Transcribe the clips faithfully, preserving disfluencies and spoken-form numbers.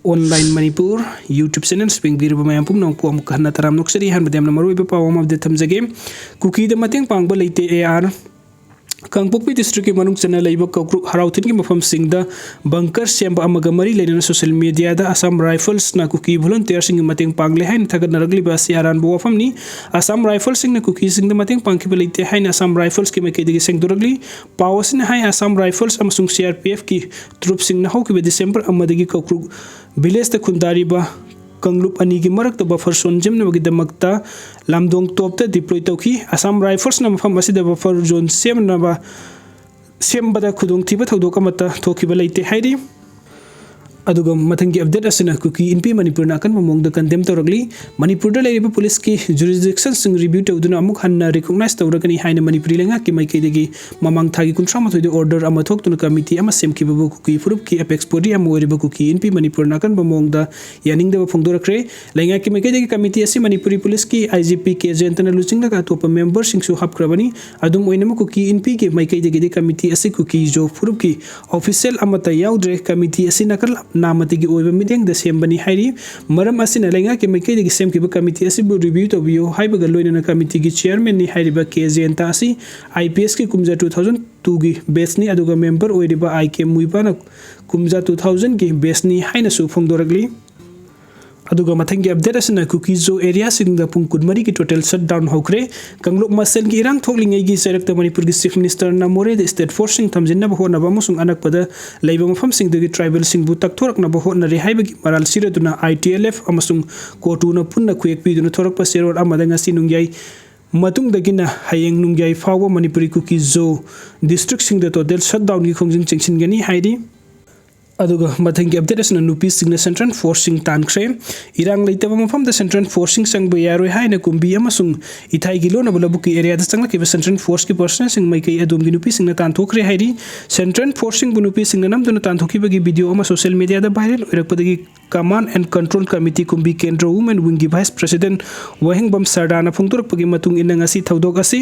Online Manipur YouTube channel ꯌꯦꯡꯕꯤꯔꯤꯕ ꯃꯌꯥꯝ ꯄꯨꯝꯅꯃꯛꯄꯨ ꯑꯃꯨꯛ ꯍꯟꯅ ꯇꯔꯥꯝꯅ ꯑꯣꯛꯆꯔꯤ꯫ ꯑꯍꯥꯟꯕꯗ ꯌꯥꯝꯅ ꯃꯔꯨꯑꯣꯏꯕ ꯄꯥꯎ ꯑꯃ update ꯊꯝꯖꯒꯦ꯫ ꯀꯨꯀꯤꯗ ꯃꯇꯦꯡ ꯄꯥꯡꯕ ꯂꯩꯇꯦ, ꯑꯦ ꯑꯥꯔ꯫ ꯀꯥꯡꯄꯣꯛꯄꯤ district ꯀꯤ ꯃꯅꯨꯡ ꯆꯟꯅ ꯂꯩꯕ ꯀꯧꯀ꯭ꯔꯨꯛ ꯍꯔꯥꯎꯊꯤꯟꯒꯤ ꯃꯐꯝꯁꯤꯡꯗ bunker ꯁꯦꯝꯕ ꯑꯃꯒ ꯃꯔꯤ ꯂꯩꯅꯅ social media ꯗ Assam Rifles ꯅ ꯀꯨꯀꯤ volunteer ꯁꯤꯡꯒꯤ ꯃꯇꯦꯡ ꯄꯥꯡꯂꯦ ꯍꯥꯏꯅ ꯊꯥꯒꯠꯅꯔꯛꯂꯤꯕ ꯑꯁꯤ ꯑꯔꯥꯟꯕ ꯋꯥꯐꯝꯅꯤ꯫ Assam Rifles ꯁꯤꯡꯅ ꯀꯨꯀꯤꯁꯤꯡꯗ ꯃꯇꯦꯡ ꯄꯥꯡꯈꯤꯕ ꯂꯩꯇꯦ ꯍꯥꯏꯅ Assam Rifles ꯀꯤ ꯃꯥꯏꯀꯩꯗꯒꯤ ꯁꯦꯡꯗꯣꯔꯛꯂꯤ꯫ ꯄꯥꯎ ꯑꯁꯤꯅ ꯍꯥꯏ, Assam Rifles ꯑꯃꯁꯨꯡ C R P F ꯀꯤ troop ꯁꯤꯡꯅ ꯍꯧꯈꯤꯕ December ꯑꯃꯗꯒꯤ ꯀꯧꯀ꯭ꯔꯨꯛ village ꯇ ꯈꯨꯟꯗꯥꯔꯤꯕ ꯀꯥꯡꯂꯨꯞ ꯑꯅꯤꯒꯤ ꯃꯔꯛꯇ buffer zone ꯁꯦꯝꯅꯕꯒꯤꯗꯃꯛꯇ ꯂꯥꯝꯗꯣꯡ ꯇꯣꯞꯇ deploy ꯇꯧꯈꯤ꯫ Assam Rifles ꯅ ꯃꯐꯝ ꯑꯁꯤꯗ buffer zone ꯁꯦꯝꯅꯕ, ꯁꯦꯝꯕꯗ ꯈꯨꯗꯣꯡꯊꯤꯕ ꯊꯧꯗꯣꯛ ꯑꯃꯠꯇ ꯊꯣꯛꯈꯤꯕ ꯂꯩꯇꯦ ꯍꯥꯏꯔꯤ꯫ ꯑꯗꯨꯒ ꯃꯊꯪꯒꯤ update ꯑꯁꯤꯅ ꯀꯨꯀꯤ ꯏꯟꯄꯤ ꯃꯅꯤꯄꯨꯔꯅ ꯑꯀꯟꯕ ꯃꯑꯣꯡꯗ condemn ꯇꯧꯔꯛꯂꯤ꯫ ꯃꯅꯤꯄꯨꯔꯗ ꯂꯩꯔꯤꯕ police ꯀꯤ jurisdiction ꯁꯤꯡ review ꯇꯧꯗꯨꯅ ꯑꯃꯨꯛ ꯍꯟꯅ recognize ꯇꯧꯔꯒꯅꯤ ꯍꯥꯏꯅ ꯃꯅꯤꯄꯨꯔꯤ ꯂꯩꯉꯥꯛꯀꯤ ꯃꯥꯏꯀꯩꯗꯒꯤ ꯃꯃꯥꯡ ꯊꯥꯒꯤ ꯀꯨꯟꯊ꯭ꯔꯥ ꯃꯥꯊꯣꯏꯗ order ꯑꯃ ꯊꯣꯛꯇꯨꯅ committee ꯑꯃ ꯁꯦꯝꯈꯤꯕꯕꯨ ꯀꯨꯀꯤ ꯐꯨꯔꯨꯞꯀꯤ apex body ꯑꯃ ꯑꯣꯏꯔꯤꯕ ꯀꯨꯀꯤ ꯏꯟꯄꯤ ꯃꯅꯤꯄꯨꯔꯅ ꯑꯀꯟꯕ ꯃꯑꯣꯡꯗ ꯌꯥꯅꯤꯡꯗꯕ ꯐꯣꯡꯗꯣꯔꯛꯈ꯭ꯔꯦ꯫ ꯂꯩꯉꯥꯛꯀꯤ ꯃꯥꯏꯀꯩꯗꯒꯤ committee ꯑꯁꯤ ꯃꯅꯤꯄꯨꯔꯤ police ꯀꯤ I G P ꯀꯦ ꯖꯌꯟꯇꯅ ꯂꯨꯆꯤꯡꯂꯒ ꯑꯇꯣꯞꯄ member ꯁꯤꯡꯁꯨ ꯍꯥꯞꯈ꯭ꯔꯕꯅꯤ꯫ ꯑꯗꯨꯝ ꯑꯣꯏꯅꯃꯛ ꯀꯨꯀꯤ ꯏꯟꯄꯤꯒꯤ ꯃꯥꯏꯀꯩꯗꯒꯤꯗꯤ committee ꯑꯁꯤ ꯀꯨꯀꯤ ꯖꯣ ꯐꯨꯔꯨꯞꯀꯤ official ꯑꯃꯠꯇ ꯌꯥꯎꯗ꯭ꯔꯦ꯫ Committee ꯑꯁꯤ ꯅꯥꯀꯜ ꯅꯥꯃꯇꯒꯤ ꯑꯣꯏꯕ ꯃꯤꯠꯌꯦꯡꯗ ꯁꯦꯝꯕꯅꯤ ꯍꯥꯏꯔꯤ꯫ ꯃꯔꯝ ꯑꯁꯤꯅ ꯂꯩꯉꯥꯛꯀꯤ ꯃꯥꯏꯀꯩꯗꯒꯤ ꯁꯦꯝꯈꯤꯕ committee ꯑꯁꯤꯕꯨ review ꯇꯧꯕꯤꯌꯨ ꯍꯥꯏꯕꯒ ꯂꯣꯏꯅꯅ committee ꯒꯤ chairman ꯅꯤ ꯍꯥꯏꯔꯤꯕ ꯀꯦ ꯖꯌꯟꯇ ꯑꯁꯤ I P S ꯀꯤ ꯀꯨꯝꯖꯥ two thousand two ꯒꯤ batch ꯅꯤ, ꯑꯗꯨꯒ member ꯑꯣꯏꯔꯤꯕ ꯑꯥꯏ ꯀꯦ ꯃꯨꯏꯕꯥꯅ ꯀꯨꯝꯖꯥ two thousand ꯒꯤ batch ꯅꯤ ꯍꯥꯏꯅꯁꯨ ꯐꯣꯡꯗꯣꯔꯛꯂꯤ꯫ ꯑꯗꯨꯒ ꯃꯊꯪꯒꯤ update ꯑꯁꯤꯅ ꯀꯨꯀꯤ ꯖꯣ area ꯁꯤꯡꯗ ꯄꯨꯡ ꯀꯨꯟꯃꯔꯤꯒꯤ total shutdown ꯍꯧꯈ꯭ꯔꯦ꯫ ꯀꯥꯡꯂꯨꯞ ꯃꯁꯦꯜꯒꯤ ꯏꯔꯥꯡ ꯊꯣꯛꯂꯤꯉꯩꯒꯤ ꯆꯩꯔꯛꯇ ꯃꯅꯤꯄꯨꯔꯒꯤ Chief Minister ꯅ ꯃꯣꯔꯦꯗ state force ꯁꯤꯡ ꯊꯝꯖꯤꯟꯅꯕ ꯍꯣꯠꯅꯕ ꯑꯃꯁꯨꯡ ꯑꯅꯛꯄꯗ ꯂꯩꯕ ꯃꯐꯝꯁꯤꯡꯗꯒꯤ tribal ꯁꯤꯡꯕꯨ ꯇꯛꯊꯣꯔꯛꯅꯕ ꯍꯣꯠꯅꯔꯦ ꯍꯥꯏꯕꯒꯤ ꯃꯔꯥꯜ ꯁꯤꯔꯗꯨꯅ I T L F ꯑꯃꯁꯨꯡ COTU ꯅ ꯄꯨꯟꯅ ꯈꯨꯌꯦꯛ ꯄꯤꯗꯨꯅ ꯊꯣꯔꯛꯄ ꯆꯦꯔꯣꯜ ꯑꯃꯗ ꯉꯁꯤ ꯅꯣꯡꯌꯥꯏ ꯃꯇꯨꯡꯗꯒꯤꯅ ꯍꯌꯦꯡ ꯅꯣꯡꯌꯥꯏ ꯐꯥꯎꯕ ꯃꯅꯤꯄꯨꯔꯤ ꯀꯨꯀꯤ ꯖꯣ district ꯁꯤꯡꯗ total shutdown ꯒꯤ ꯈꯣꯡꯖꯪ ꯆꯪꯁꯤꯟꯒꯅꯤ ꯍꯥꯏꯔꯤ꯫ ꯑꯗꯨꯒ ꯃꯊꯪꯒꯤ update ꯑꯁꯤꯅ ꯅꯨꯄꯤꯁꯤꯡꯅ central force ꯁꯤꯡ ꯇꯥꯟꯈ꯭ꯔꯦ꯫ ꯏꯔꯥꯡ ꯂꯩꯇꯕ ꯃꯐꯝꯗ central force ꯁꯤꯡ ꯆꯪꯕ ꯌꯥꯔꯣꯏ ꯍꯥꯏꯅ ꯀꯨꯝꯕꯤ ꯑꯃꯁꯨꯡ ꯏꯊꯥꯏꯒꯤ ꯂꯣꯟꯅꯕ ꯂꯧꯕꯨꯛꯀꯤ area ꯗ ꯆꯪꯂꯛꯈꯤꯕ central force ꯀꯤ personnel ꯁꯤꯡ ꯃꯥꯏꯀꯩ ꯑꯗꯣꯝꯒꯤ ꯅꯨꯄꯤꯁꯤꯡꯅ ꯇꯥꯟꯊꯣꯛꯈ꯭ꯔꯦ ꯍꯥꯏꯔꯤ꯫ Central force ꯁꯤꯡꯕꯨ ꯅꯨꯄꯤꯁꯤꯡꯅ ꯅꯝꯗꯨꯅ ꯇꯥꯟꯊꯣꯛꯈꯤꯕꯒꯤ video ꯑꯃ social media the viral ꯑꯣꯏꯔꯛꯄꯗꯒꯤ Command and Control Committee ꯀꯨꯝꯕꯤ ꯀꯦꯟꯗ꯭ꯔ Women Wing ꯒꯤ Vice President ꯋꯥꯍꯦꯡꯕꯝ ꯁꯔꯗꯥꯅ ꯐꯣꯡꯗꯣꯔꯛꯄꯒꯤ ꯃꯇꯨꯡ ꯏꯟꯅ ꯉꯁꯤ ꯊꯧꯗꯣꯛ ꯑꯁꯤ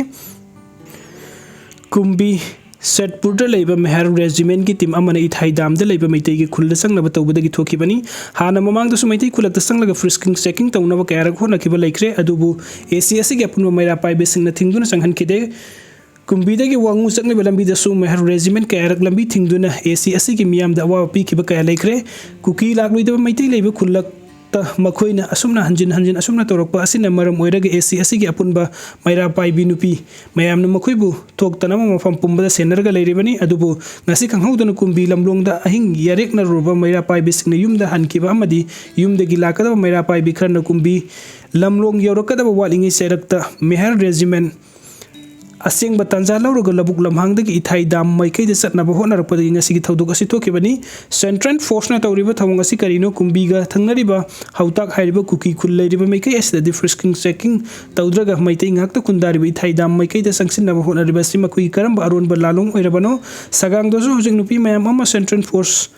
ꯀꯨꯝꯕꯤ ꯁꯦꯠꯄꯨꯔꯗ ꯂꯩꯕ ꯃꯦꯍꯔ ꯔꯦꯖꯤꯃꯦꯟꯒꯤ ꯇꯤꯝ ꯑꯃꯅ ꯏꯊꯥꯏ ꯗꯥꯝꯗ ꯂꯩꯕ ꯃꯩꯇꯩꯒꯤ ꯈꯨꯜꯗ ꯆꯪꯅꯕ ꯇꯧꯕꯗꯒꯤ ꯊꯣꯛꯈꯤꯕꯅꯤ꯫ ꯍꯥꯟꯅ ꯃꯃꯥꯡꯗꯁꯨ ꯃꯩꯇꯩ ꯈꯨꯜꯂꯛꯇ ꯆꯪꯂꯒ ꯐ꯭ꯔꯤꯁꯀꯤꯡ ꯆꯦꯀꯤꯡ ꯇꯧꯅꯕ ꯀꯌꯥꯔꯛ ꯍꯣꯠꯅꯈꯤꯕ ꯂꯩꯈ꯭ꯔꯦ, ꯑꯗꯨꯕꯨ ꯑꯦ ꯁꯤ ꯑꯁꯤꯒꯤ ꯑꯄꯨꯟꯕ ꯃꯩꯔꯥ ꯄꯥꯏꯕꯁꯤꯡꯅ ꯊꯤꯡꯗꯨꯅ ꯆꯪꯍꯟꯈꯤꯗꯦ꯫ ꯀꯨꯝꯕꯤꯗꯒꯤ ꯋꯥꯉꯨ ꯆꯠꯅꯕ ꯂꯝꯕꯤꯗꯁꯨ ꯃꯦꯍꯔ ꯔꯦꯖꯤꯃꯦꯟ ꯀꯌꯥꯔꯛ ꯂꯝꯕꯤ ꯊꯤꯡꯗꯨꯅ ꯑꯦ ꯁꯤ ꯑꯁꯤꯒꯤ ꯃꯤꯌꯥꯝꯗ ꯑꯋꯥꯕ ꯄꯤꯈꯤꯕ ꯀꯌꯥ ꯂꯩꯈ꯭ꯔꯦ꯫ ꯀꯨꯀꯤ ꯂꯥꯛꯂꯣꯏꯗꯕ ꯃꯩꯇꯩ ꯂꯩꯕ ꯈꯨꯜꯂꯛꯇ ꯃꯈꯣꯏꯅ ꯑꯁꯨꯝꯅ ꯍꯟꯖꯤꯟ ꯍꯟꯖꯤꯟ ꯑꯁꯨꯝꯅ ꯇꯧꯔꯛꯄ ꯑꯁꯤꯅ ꯃꯔꯝ ꯑꯣꯏꯔꯒ ꯑꯦ ꯁꯤ ꯑꯁꯤꯒꯤ ꯑꯄꯨꯟꯕ ꯃꯩꯔꯥ ꯄꯥꯏꯕꯤ ꯅꯨꯄꯤ ꯃꯌꯥꯝꯅ ꯃꯈꯣꯏꯕꯨ ꯊꯣꯛꯇꯅꯕ ꯃꯐꯝ ꯄꯨꯝꯕꯗ ꯁꯦꯟꯅꯔꯒ ꯂꯩꯔꯤꯕꯅꯤ꯫ ꯑꯗꯨꯕꯨ ꯉꯁꯤ ꯈꯪꯍꯧꯗꯅ ꯀꯨꯝꯕꯤ ꯂꯝꯂꯣꯡꯗ ꯑꯍꯤꯡ ꯌꯥꯔꯦꯛꯅꯔꯨꯔꯕ ꯃꯩꯔꯥ ꯄꯥꯏꯕꯤꯁꯤꯡꯅ ꯌꯨꯝꯗ ꯍꯟꯈꯤꯕ ꯑꯃꯗꯤ ꯌꯨꯝꯗꯒꯤ ꯂꯥꯛꯀꯗꯕ ꯃꯩꯔꯥ ꯄꯥꯏꯕꯤ ꯈꯔꯅ ꯀꯨꯝꯕꯤ ꯂꯝꯂꯣꯡ ꯌꯧꯔꯛꯀꯗꯕ ꯋꯥꯠꯂꯤꯉꯩ ꯆꯩꯔꯛꯇ ꯃꯦꯍꯔ ꯔꯦꯖꯤꯃꯦꯟ ꯑꯁꯦꯡꯕ ꯇꯥꯟꯖꯥ ꯂꯧꯔꯒ ꯂꯧꯕꯨꯛ ꯂꯝꯍꯥꯡꯗꯒꯤ ꯏꯊꯥꯏ ꯗꯥꯝ ꯃꯥꯏꯀꯩꯗ ꯆꯠꯅꯕ ꯍꯣꯠꯅꯔꯛꯄꯗꯒꯤ ꯉꯁꯤꯒꯤ ꯊꯧꯗꯣꯛ ꯑꯁꯤ ꯊꯣꯛꯈꯤꯕꯅꯤ꯫ ꯁꯦꯟꯇ꯭ꯔꯦꯜ ꯐꯣꯔꯁꯅ ꯇꯧꯔꯤꯕ ꯊꯧꯑꯣꯡ ꯑꯁꯤ ꯀꯔꯤꯅꯣ? ꯀꯨꯝꯕꯤꯒ ꯊꯪꯅꯔꯤꯕ ꯍꯧꯇꯥꯛ ꯍꯥꯏꯔꯤꯕ ꯀꯨꯀꯤ ꯈꯨꯜ ꯂꯩꯔꯤꯕ ꯃꯥꯏꯀꯩ ꯑꯁꯤꯗꯗꯤ ꯐ꯭ꯔꯤꯁꯀꯤꯡ ꯆꯦꯀꯤꯡ ꯇꯧꯗ꯭ꯔꯒ ꯃꯩꯇꯩ ꯉꯥꯛꯇ ꯈꯨꯟꯗꯥꯔꯤꯕ ꯏꯊꯥꯏ ꯗꯥꯝ ꯃꯥꯏꯀꯩꯗ ꯆꯪꯁꯤꯟꯅꯕ ꯍꯣꯠꯅꯔꯤꯕ ꯑꯁꯤ ꯃꯈꯣꯏꯒꯤ ꯀꯔꯝꯕ ꯑꯔꯣꯟꯕ ꯂꯥꯂꯣꯡ ꯑꯣꯏꯔꯕꯅꯣ? ꯁꯒꯥꯡꯗꯁꯨ ꯍꯧꯖꯤꯛ ꯅꯨꯄꯤ ꯃꯌꯥꯝ ꯑꯃ ꯁꯦꯟꯇ꯭ꯔꯦꯜ ꯐꯣꯔꯁ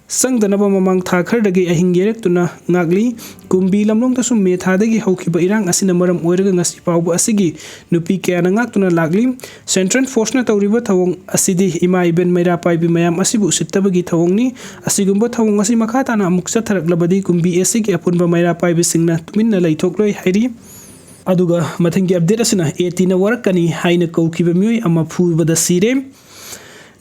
ꯆꯪꯗꯅꯕ ꯃꯃꯥꯡ ꯊꯥ ꯈꯔꯗꯒꯤ ꯑꯍꯤꯡ ꯌꯦꯔꯛꯇꯨꯅ ꯉꯥꯛꯂꯤ꯫ ꯀꯨꯝꯕꯤ ꯂꯝꯂꯣꯡꯗꯁꯨ ꯃꯦ ꯊꯥꯗꯒꯤ ꯍꯧꯈꯤꯕ ꯏꯔꯥꯡ ꯑꯁꯤꯅ ꯃꯔꯝ ꯑꯣꯏꯔꯒ ꯉꯁꯤ ꯐꯥꯎꯕ ꯑꯁꯤꯒꯤ ꯅꯨꯄꯤ ꯀꯌꯥꯅ ꯉꯥꯛꯇꯨꯅ ꯂꯥꯛꯂꯤ꯫ ꯁꯦꯟꯇ꯭ꯔꯦꯜ ꯐꯣꯔꯁꯅ ꯇꯧꯔꯤꯕ ꯊꯧꯑꯣꯡ ꯑꯁꯤꯗꯤ ꯏꯃꯥ ꯏꯕꯦꯟ ꯃꯩꯔꯥ ꯄꯥꯏꯕꯤ ꯃꯌꯥꯝ ꯑꯁꯤꯕꯨ ꯎꯁꯤꯠꯇꯕꯒꯤ ꯊꯧꯑꯣꯡꯅꯤ꯫ ꯑꯁꯤꯒꯨꯝꯕ ꯊꯧꯑꯣꯡ ꯑꯁꯤ ꯃꯈꯥ ꯇꯥꯅ ꯑꯃꯨꯛ ꯆꯠꯊꯔꯛꯂꯕꯗꯤ ꯀꯨꯝꯕꯤ ꯑꯦ ꯁꯤꯒꯤ ꯑꯄꯨꯟꯕ ꯃꯩꯔꯥ ꯄꯥꯏꯕꯤꯁꯤꯡꯅ ꯇꯨꯃꯤꯟꯅ ꯂꯩꯊꯣꯛꯂꯣꯏ ꯍꯥꯏꯔꯤ꯫ ꯑꯗꯨꯒ ꯃꯊꯪꯒꯤ ꯑꯞꯗꯦꯠ ꯑꯁꯤꯅ ꯑꯦ ꯇꯤꯅ ꯋꯥꯔꯛꯀꯅꯤ ꯍꯥꯏꯅ ꯀꯧꯈꯤꯕ ꯃꯤꯑꯣꯏ ꯑꯃ ꯐꯨꯕꯗ ꯁꯤꯔꯦ꯫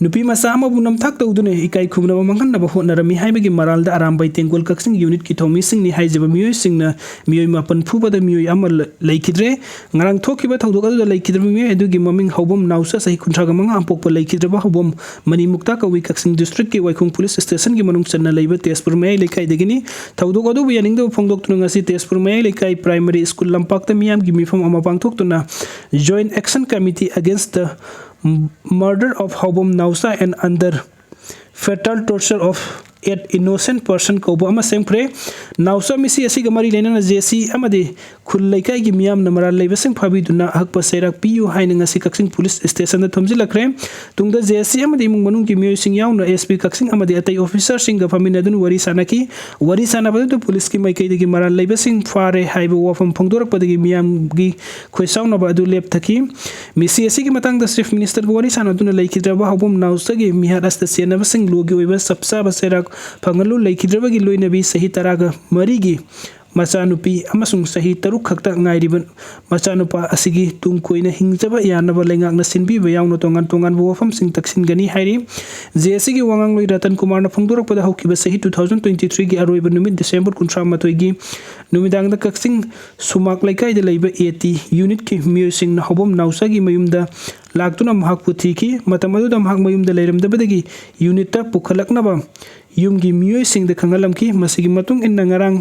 ꯅꯨꯄꯤ ꯃꯆꯥ ꯑꯃꯕꯨ ꯅꯝꯊꯥꯛ ꯇꯧꯗꯨꯅ ꯏꯀꯥꯏ ꯈꯨꯝꯅꯕ ꯃꯥꯡꯍꯟꯅꯕ ꯍꯣꯠꯅꯔꯝꯃꯤ ꯍꯥꯏꯕꯒꯤ ꯃꯔꯥꯜꯗ ꯑꯔꯥꯝꯕꯥꯏ ꯇꯦꯡꯒꯣꯜ ꯀꯛꯆꯤꯡ ꯌꯨꯅꯤꯠꯀꯤ ꯊꯧꯃꯤꯁꯤꯡꯅꯤ ꯍꯥꯏꯖꯕ ꯃꯤꯑꯣꯏꯁꯤꯡꯅ ꯃꯤꯑꯣꯏ ꯃꯥꯄꯟ ꯐꯨꯕꯗ ꯃꯤꯑꯣꯏ ꯑꯃ ꯂ-, ꯂꯩꯈꯤꯗ꯭ꯔꯦ꯫ ꯉꯔꯥꯡ ꯊꯣꯛꯈꯤꯕ ꯊꯧꯗꯣꯛ ꯑꯗꯨꯗ ꯂꯩꯈꯤꯗ꯭ꯔꯕ ꯃꯤꯑꯣꯏ ꯑꯗꯨꯒꯤ ꯃꯃꯤꯡ ꯍꯧꯕꯝ ꯅꯥꯎꯆꯥ, ꯆꯍꯤ ꯀꯨꯟꯊ꯭ꯔꯥ ꯃꯉꯥ ꯄꯣꯛꯄ, ꯂꯩꯈꯤꯗ꯭ꯔꯕ ꯍꯧꯕꯝ ꯃꯅꯤꯃꯨꯛꯇꯥ ꯀꯧꯏ, ꯀꯛꯆꯤꯡ ꯗꯤꯁꯇ꯭ꯔꯤꯛꯀꯤ ꯋꯥꯏꯈꯣꯡ ꯄꯨꯂꯤꯁ ꯁ꯭ꯇꯦꯁꯟꯒꯤ ꯃꯅꯨꯡ ꯆꯟꯅ ꯂꯩꯕ ꯇꯦꯖꯄꯨꯔ ꯃꯌꯥꯏ ꯂꯩꯀꯥꯏꯗꯒꯤꯅꯤ꯫ ꯊꯧꯗꯣꯛ ꯑꯗꯨꯕꯨ ꯌꯥꯅꯤꯡꯗꯕ ꯐꯣꯡꯗꯣꯛꯇꯨꯅ ꯉꯁꯤ ꯇꯦꯖꯄꯨꯔ ꯃꯌꯥꯏ ꯂꯩꯀꯥꯏ ꯄ꯭ꯔꯥꯏꯃꯔꯤ ꯁ꯭ꯀꯨꯜ ꯂꯝꯄꯥꯛꯇ ꯃꯤꯌꯥꯝꯒꯤ ꯃꯤꯐꯝ ꯑꯃ ꯄꯥꯡꯊꯣꯛꯇꯨꯅ Joint Action Committee Against the Murder of Haobam Naosa and Under Fatal Torture of at innocent person ꯀꯧꯕ ꯑꯃ ꯁꯦꯝꯈ꯭ꯔꯦ꯫ ꯅꯥꯎꯆꯥ ꯃꯤꯁꯤ ꯑꯁꯤꯒ ꯃꯔꯤ ꯂꯩꯅꯅ ꯖꯦ ꯁꯤ ꯑꯃꯗꯤ ꯈꯨꯜ ꯂꯩꯀꯥꯏꯒꯤ ꯃꯤꯌꯥꯝꯅ ꯃꯔꯥꯜ ꯂꯩꯕꯁꯤꯡ ꯐꯥꯕꯤꯗꯨꯅ ꯑꯍꯛꯄ ꯆꯩꯔꯥꯛ ꯄꯤꯌꯨ ꯍꯥꯏꯅ ꯉꯁꯤ ꯀꯛꯆꯤꯡ ꯄꯨꯂꯤꯁ ꯁ꯭ꯇꯦꯁꯟꯗ ꯊꯣꯝꯖꯤꯜꯂꯛꯈ꯭ꯔꯦ꯫ ꯇꯨꯡꯗ ꯖꯦ ꯁꯤ ꯑꯃꯗꯤ ꯏꯃꯨꯡ ꯃꯅꯨꯡꯒꯤ ꯃꯤꯑꯣꯏꯁꯤꯡ ꯌꯥꯎꯅ ꯑꯦꯁ ꯄꯤ ꯀꯛꯆꯤꯡ ꯑꯃꯗꯤ ꯑꯇꯩ ꯑꯣꯐꯤꯁꯥꯔꯁꯤꯡꯒ ꯐꯝꯃꯤꯟꯅꯗꯨꯅ ꯋꯥꯔꯤ ꯁꯥꯅꯈꯤ꯫ ꯋꯥꯔꯤ ꯁꯥꯅꯕꯗꯨꯗ ꯄꯨꯂꯤꯁꯀꯤ ꯃꯥꯏꯀꯩꯗꯒꯤ ꯃꯔꯥꯜ ꯂꯩꯕꯁꯤꯡ ꯐꯥꯔꯦ ꯍꯥꯏꯕ ꯋꯥꯐꯝ ꯐꯣꯡꯗꯣꯔꯛꯄꯗꯒꯤ ꯃꯤꯌꯥꯝꯒꯤ ꯈꯣꯏꯁꯥꯎꯅꯕ ꯑꯗꯨ ꯂꯦꯞꯊꯈꯤ꯫ ꯃꯤꯁꯤ ꯑꯁꯤꯒꯤ ꯃꯇꯥꯡꯗ ꯆꯤꯐ ꯃꯤꯅꯤꯁꯇꯔꯒ ꯋꯥꯔꯤ ꯁꯥꯅꯗꯨꯅ ꯂꯩꯈꯤꯗ꯭ꯔꯕ ꯍꯥꯎꯕꯝ ꯅꯥꯎꯆꯥꯒꯤ ꯃꯤꯍꯥꯠ ꯑꯁꯤꯗ ꯆꯦꯟꯅꯕꯁꯤꯡ ꯂꯣꯒꯤ ꯑꯣꯏꯕ ꯆꯞ ꯆꯥꯕ ꯆꯩꯔꯥꯛ ꯐꯪꯍꯜꯂꯨ꯫ ꯂꯩꯈꯤꯗ꯭ꯔꯕꯒꯤ ꯂꯣꯏꯅꯕꯤ ꯆꯍꯤ ꯇꯔꯥꯒ ꯃꯔꯤꯒꯤ ꯃꯆꯥꯅꯨꯄꯤ ꯑꯃꯁꯨꯡ ꯆꯍꯤ ꯇꯔꯨꯛ ꯈꯛꯇ ꯉꯥꯏꯔꯤꯕ ꯃꯆꯥꯅꯨꯄꯥ ꯑꯁꯤꯒꯤ ꯇꯨꯡ ꯀꯣꯏꯅ ꯍꯤꯡꯖꯕ ꯌꯥꯅꯕ ꯂꯩꯉꯥꯛꯅ ꯁꯤꯟꯕꯤꯕ ꯌꯥꯎꯅ ꯇꯣꯉꯥꯟ ꯇꯣꯉꯥꯟꯕ ꯋꯥꯐꯝꯁꯤꯡ ꯇꯛꯁꯤꯟꯒꯅꯤ ꯍꯥꯏꯔꯤ꯫ ꯖꯦ ꯑꯦꯁ ꯁꯤꯒꯤ ꯋꯥꯉꯥꯡꯂꯣꯏ ꯔꯇꯟ ꯀꯨꯃꯥꯔꯅ ꯐꯣꯡꯗꯣꯔꯛꯄꯗ, ꯍꯧꯈꯤꯕ ꯆꯍꯤ two thousand twenty threeꯒꯤ ꯑꯔꯣꯏꯕ ꯅꯨꯃꯤꯠ ꯗꯤꯁꯦꯝꯕꯔ ꯀꯨꯟꯊ꯭ꯔꯥ ꯃꯥꯊꯣꯏꯒꯤ ꯅꯨꯃꯤꯗꯥꯡꯗ ꯀꯛꯆꯤꯡ ꯁꯨꯃꯥꯛ ꯂꯩꯀꯥꯏꯗ ꯂꯩꯕ ꯑꯦ ꯇꯤ ꯌꯨꯅꯤꯠꯀꯤ ꯃꯤꯑꯣꯏꯁꯤꯡꯅ ꯍꯧꯕꯝ ꯅꯥꯎꯆꯥꯒꯤ ꯃꯌꯨꯝꯗ ꯂꯥꯛꯇꯨꯅ ꯃꯍꯥꯛꯄꯨ ꯊꯤꯈꯤ꯫ ꯃꯇꯝ ꯑꯗꯨꯗ ꯃꯍꯥꯛ ꯃꯌꯨꯝꯗ ꯂꯩꯔꯝꯗꯕꯗꯒꯤ ꯌꯨꯅꯤꯠꯇ ꯄꯨꯈꯠꯂꯛꯅꯕ ꯌꯨꯝꯒꯤ ꯃꯤꯑꯣꯏꯁꯤꯡꯗ ꯈꯪꯍꯜꯂꯝꯈꯤ꯫ ꯃꯁꯤꯒꯤ ꯃꯇꯨꯡ ꯏꯟꯅ ꯉꯔꯥꯡ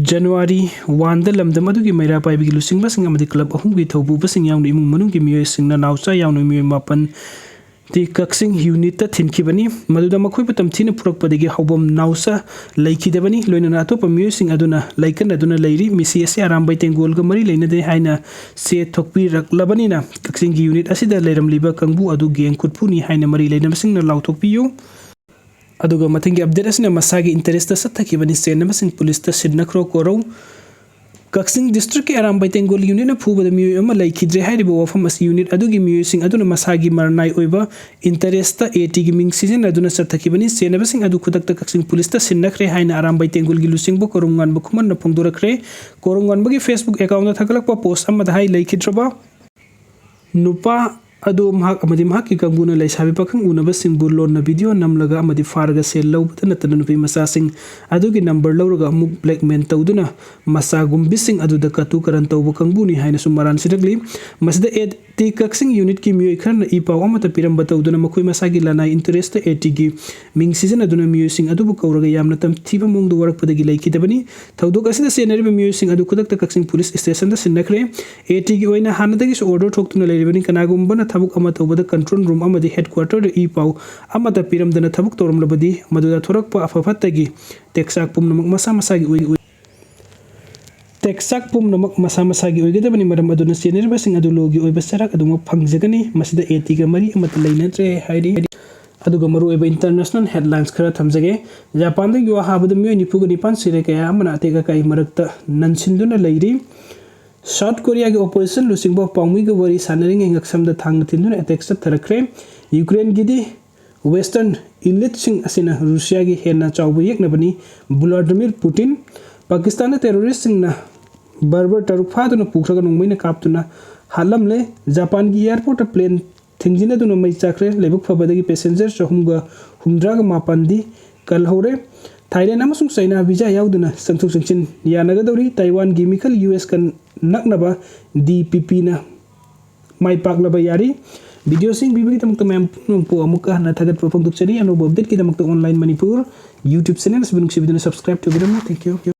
ꯖꯅꯋꯥꯔꯤ one ꯗ ꯂꯝꯗꯝ ꯑꯗꯨꯒꯤ ꯃꯩꯔꯥ ꯄꯥꯏꯕꯒꯤ ꯂꯨꯆꯤꯡꯕꯁꯤꯡ ꯑꯃꯗꯤ ꯀ꯭ꯂꯕ ꯑꯍꯨꯝꯒꯤ ꯊꯧꯄꯨꯕꯁꯤꯡ ꯌꯥꯎꯅ ꯏꯃꯨꯡ ꯃꯅꯨꯡꯒꯤ ꯃꯤꯑꯣꯏꯁꯤꯡꯅ ꯅꯥꯎꯆꯥ ꯌꯥꯎꯅ ꯃꯤꯑꯣꯏ ꯃꯥꯄꯟ ꯗꯤ ꯀꯛꯆꯤꯡ ꯌꯨꯅꯤꯠꯇ ꯊꯤꯟꯈꯤꯕꯅꯤ꯫ ꯃꯗꯨꯗ ꯃꯈꯣꯏꯕꯨ ꯇꯝꯊꯤꯅ ꯐꯨꯔꯛꯄꯗꯒꯤ ꯍꯧꯕꯝ ꯅꯥꯎꯆꯥ ꯂꯩꯈꯤꯗꯕꯅꯤ꯫ ꯂꯣꯏꯅꯅ ꯑꯇꯣꯞꯄ ꯃꯤꯑꯣꯏꯁꯤꯡ ꯑꯗꯨꯅ ꯂꯩꯀꯠꯅꯗꯨꯅ ꯂꯩꯔꯤ꯫ ꯃꯤꯁꯤ ꯑꯁꯤ ꯑꯔꯥꯝꯕꯥꯏ ꯇꯦꯡꯒꯣꯜꯒ ꯃꯔꯤ ꯂꯩꯅꯗꯦ ꯍꯥꯏꯅ ꯆꯦ ꯊꯣꯛꯄꯤꯔꯛꯂꯕꯅꯤꯅ, ꯀꯛꯆꯤꯡꯒꯤ ꯌꯨꯅꯤꯠ ꯑꯁꯤꯗ ꯂꯩꯔꯝꯂꯤꯕ ꯀꯥꯡꯕꯨ ꯑꯗꯨ ꯒꯦꯡ ꯈꯨꯠꯄꯨꯅꯤ ꯍꯥꯏꯅ ꯃꯔꯤ ꯂꯩꯅꯕꯁꯤꯡꯅ ꯂꯥꯎꯊꯣꯛꯄꯤꯌꯨ꯫ ꯑꯗꯨꯒ ꯃꯊꯪꯒꯤ ꯑꯞꯗꯦꯠ ꯑꯁꯤꯅ ꯃꯁꯥꯒꯤ ꯏꯟꯇꯔꯦꯁꯇ ꯆꯠꯊꯈꯤꯕꯅꯤ꯫ ꯆꯦꯟꯅꯕꯁꯤꯡ ꯄꯨꯂꯤꯁꯇ ꯁꯤꯟꯅꯈ꯭ꯔꯣ ꯀꯣꯔꯧ꯫ ꯀꯛꯆꯤꯡ ꯗꯤꯁꯇ꯭ꯔꯤꯛꯀꯤ ꯑꯔꯥꯝꯕꯥꯏ ꯇꯦꯡꯒꯣꯜ ꯌꯨꯅꯤꯠꯅ ꯐꯨꯕꯗ ꯃꯤꯑꯣꯏ ꯑꯃ ꯂꯩꯈꯤꯗ꯭ꯔꯦ ꯍꯥꯏꯔꯤꯕ ꯋꯥꯐꯝ ꯑꯁꯤ ꯌꯨꯅꯤꯠ ꯑꯗꯨꯒꯤ ꯃꯤꯑꯣꯏꯁꯤꯡ ꯑꯗꯨꯅ ꯃꯁꯥꯒꯤ ꯃꯔꯅꯥꯏ ꯑꯣꯏꯕ ꯏꯟꯇꯔꯦꯁꯇ ꯑꯦ ꯇꯤꯒꯤ ꯃꯤꯡ ꯁꯤꯖꯤꯟꯅꯗꯨꯅ ꯆꯠꯊꯈꯤꯕꯅꯤ꯫ ꯆꯦꯟꯅꯕꯁꯤꯡ ꯑꯗꯨ ꯈꯨꯗꯛꯇ ꯀꯛꯆꯤꯡ ꯄꯨꯂꯤꯁꯇ ꯁꯤꯟꯅꯈ꯭ꯔꯦ ꯍꯥꯏꯅ ꯑꯔꯥꯝꯕꯥꯏ ꯇꯦꯡꯒꯣꯜꯒꯤ ꯂꯨꯆꯤꯡꯕ ꯀꯣꯔꯨꯝꯉꯥꯟꯕ ꯈꯨꯃꯟꯅ ꯐꯣꯡꯗꯣꯔꯛꯈ꯭ꯔꯦ꯫ ꯀꯣꯔꯨꯝꯉꯥꯟꯕꯒꯤ Facebook account ꯊꯥꯒꯠꯂꯛꯄ ꯄꯣꯁ ꯑꯃꯗ ꯍꯥꯏ, ꯂꯩꯈꯤꯗ꯭ꯔꯕ ꯅꯨꯄꯥ ꯑꯗꯨ ꯃꯍꯥꯛ ꯑꯃꯗꯤ ꯃꯍꯥꯛꯀꯤ ꯀꯥꯡꯕꯨꯅ ꯂꯩꯁꯥꯕꯤ ꯄꯥꯈꯪ ꯎꯅꯕꯁꯤꯡꯕꯨ ꯂꯣꯟꯅ ꯚꯤꯗꯤꯑꯣ ꯅꯝꯂꯒ ꯑꯃꯗꯤ ꯐꯥꯔꯒ ꯁꯦꯜ ꯂꯧꯕꯇ ꯅꯠꯇꯅ ꯅꯨꯄꯤ ꯃꯆꯥꯁꯤꯡ ꯑꯗꯨꯒꯤ ꯅꯝꯕꯔ ꯂꯧꯔꯒ ꯑꯃꯨꯛ ꯕ꯭ꯂꯦꯛꯃꯦꯜ ꯇꯧꯗꯨꯅ ꯃꯆꯥꯒꯨꯝꯕꯤꯁꯤꯡ ꯑꯗꯨꯗ ꯀꯇꯨ ꯀꯔꯟ ꯇꯧꯕ ꯀꯥꯡꯕꯨꯅꯤ ꯍꯥꯏꯅꯁꯨ ꯃꯔꯥꯜ ꯁꯤꯔꯛꯂꯤ꯫ ꯃꯁꯤꯗ ꯑꯦ ꯇꯤ ꯀꯛꯆꯤꯡ ꯌꯨꯅꯤꯠꯀꯤ ꯃꯤꯑꯣꯏ ꯈꯔꯅ ꯏ ꯄꯥꯎ ꯑꯃꯠꯇ ꯄꯤꯔꯝꯕ ꯇꯧꯗꯨꯅ ꯃꯈꯣꯏ ꯃꯁꯥꯒꯤ ꯂꯅꯥꯏ ꯏꯟꯇꯔꯦꯁꯇ ꯑꯦ ꯇꯤꯒꯤ ꯃꯤꯡ ꯁꯤꯖꯤꯟꯅꯗꯨꯅ ꯃꯤꯑꯣꯏꯁꯤꯡ ꯑꯗꯨꯕꯨ ꯀꯧꯔꯒ ꯌꯥꯝꯅ ꯇꯝꯊꯤꯕ ꯃꯑꯣꯡꯗ ꯋꯥꯔꯛꯄꯗꯒꯤ ꯂꯩꯈꯤꯗꯕꯅꯤ꯫ ꯊꯧꯗꯣꯛ ꯑꯁꯤꯗ ꯆꯦꯟꯅꯔꯤꯕ ꯃꯤꯑꯣꯏꯁꯤꯡ ꯑꯗꯨ ꯈꯨꯗꯛꯇ ꯀꯛꯆꯤꯡ ꯄꯨꯂꯤꯁ ꯁ꯭ꯇꯦꯁꯟꯗ ꯁꯤꯟꯅꯈ꯭ꯔꯦ꯫ ꯑꯦ ꯇꯤꯒꯤ ꯑꯣꯏꯅ ꯍꯥꯟꯅꯗꯒꯤꯁꯨ ꯑꯣꯔꯗꯔ ꯊꯣꯛꯇꯨꯅ ꯂꯩꯔꯤꯕꯅꯤ꯫ ꯀꯅꯥꯒꯨꯝꯕꯅ ꯊꯕꯛ ꯑꯃ ꯇꯧꯕꯗ control room ꯑꯃꯗꯤ headquarterꯗ ꯏ ꯄꯥꯎ ꯑꯃꯠꯇ ꯄꯤꯔꯝꯗꯅ ꯊꯕꯛ ꯇꯧꯔꯝꯂꯕꯗꯤ ꯃꯗꯨꯗ ꯊꯣꯔꯛꯄ ꯑꯐ ꯐꯠꯇꯒꯤ ꯇꯦꯛꯆꯥꯛ ꯄꯨꯝꯅꯃꯛ ꯃꯁꯥ ꯃꯁꯥꯒꯤ ꯑꯣꯏ-, ꯇꯦꯛꯆꯥꯛ ꯄꯨꯝꯅꯃꯛ ꯃꯁꯥ ꯃꯁꯥꯒꯤ ꯑꯣꯏꯒꯗꯕꯅꯤ꯫ ꯃꯔꯝ ꯑꯗꯨꯅ ꯆꯦꯟꯅꯔꯤꯕꯁꯤꯡ ꯑꯗꯨ ꯂꯣꯒꯤ ꯑꯣꯏꯕ ꯆꯩꯔꯥꯛ ꯑꯗꯨꯃꯛ ꯐꯪꯖꯒꯅꯤ꯫ ꯃꯁꯤꯗ ꯑꯦ ꯇꯤꯒ ꯃꯔꯤ ꯑꯃꯠꯇ ꯂꯩꯅꯗ꯭ꯔꯦ ꯍꯥꯏꯔꯤ꯫ ꯑꯗꯨꯒ ꯃꯔꯨꯑꯣꯏꯕ international headlines ꯈꯔ ꯊꯝꯖꯒꯦ꯫ ꯖꯄꯥꯟꯗ ꯌꯨ ꯍꯥꯕꯗ ꯃꯤꯑꯣꯏ ꯅꯤꯐꯨꯒ ꯅꯤꯄꯥꯟ ꯁꯤꯔꯦ, ꯀꯌꯥ ꯑꯃꯅ ꯑꯇꯦꯛ ꯑꯀꯥꯏ ꯃꯔꯛꯇ ꯅꯟꯁꯤꯟꯗꯨꯅ ꯂꯩꯔꯤ꯫ South Koreaꯒꯤ opposition ꯂꯨꯆꯤꯡꯕ ꯄꯥꯎꯃꯤꯒ ꯋꯥꯔꯤ ꯁꯥꯟꯅꯔꯤꯉꯩ ꯉꯛꯁꯝꯗ ꯊꯥꯡꯅ ꯊꯤꯟꯗꯨꯅ attack ꯆꯠꯊꯔꯛꯈ꯭ꯔꯦ꯫ Ukraineꯒꯤꯗꯤ Western eliteꯁꯤꯡ ꯑꯁꯤꯅ Russiaꯒꯤ ꯍꯦꯟꯅ ꯆꯥꯎꯕ ꯌꯦꯛꯅꯕꯅꯤ꯫ Vladimir Putin, ꯄꯥꯀꯤꯁꯇꯥꯟꯗ terroristꯁꯤꯡꯅ ꯕꯔꯕꯔ ꯇꯔꯨꯛ ꯐꯥꯗꯨꯅ ꯄꯨꯈ꯭ꯔꯒ ꯅꯣꯡꯃꯩꯅ ꯀꯥꯞꯇꯨꯅ ꯍꯥꯠꯂꯝꯂꯦ꯫ ꯖꯄꯥꯟꯒꯤ airportꯇ plane ꯊꯤꯡꯖꯤꯟꯅꯗꯨꯅ ꯃꯩ ꯆꯥꯛꯈ꯭ꯔꯦ꯫ ꯂꯥꯏꯕꯛ ꯐꯕꯗꯒꯤ passenger ꯆꯍꯨꯝꯒ ꯍꯨꯝꯗ꯭ꯔꯥꯒ ꯃꯥꯄꯟꯗꯤ ꯀꯜꯍꯧꯔꯦ꯫ Thailand ꯑꯃꯁꯨꯡ China visa ꯌꯥꯎꯗꯅ ꯆꯪꯊꯣꯛ ꯆꯪꯁꯤꯟ ꯌꯥꯅꯒꯗꯧꯔꯤ꯫ Taiwanꯒꯤ ꯃꯤꯈꯜ ꯌꯨ ꯑꯦꯁꯀ ꯅꯛꯅꯕ ꯗꯤ ꯄꯤ ꯄꯤꯅ ꯃꯥꯏ ꯄꯥꯛꯂꯕ ꯌꯥꯔꯤ꯫ Videoꯁꯤ ꯌꯦꯡꯕꯤꯕꯒꯤꯗꯃꯛꯇ ꯃꯌꯥꯝ ꯄꯨꯝꯅꯃꯛꯄꯨ ꯑꯃꯨꯛꯀ ꯍꯟꯅ ꯊꯥꯒꯠꯄ ꯐꯣꯡꯗꯣꯛꯆꯔꯤ꯫ ꯑꯅꯧꯕ updateꯀꯤꯗꯃꯛꯇ Online Manipur YouTube channel ꯑꯁꯤꯕꯨ ꯅꯨꯡꯁꯤꯕꯤꯗꯨꯅ subscribe ꯇꯧꯕꯤꯔꯝꯃꯨ꯫ Thank you꯫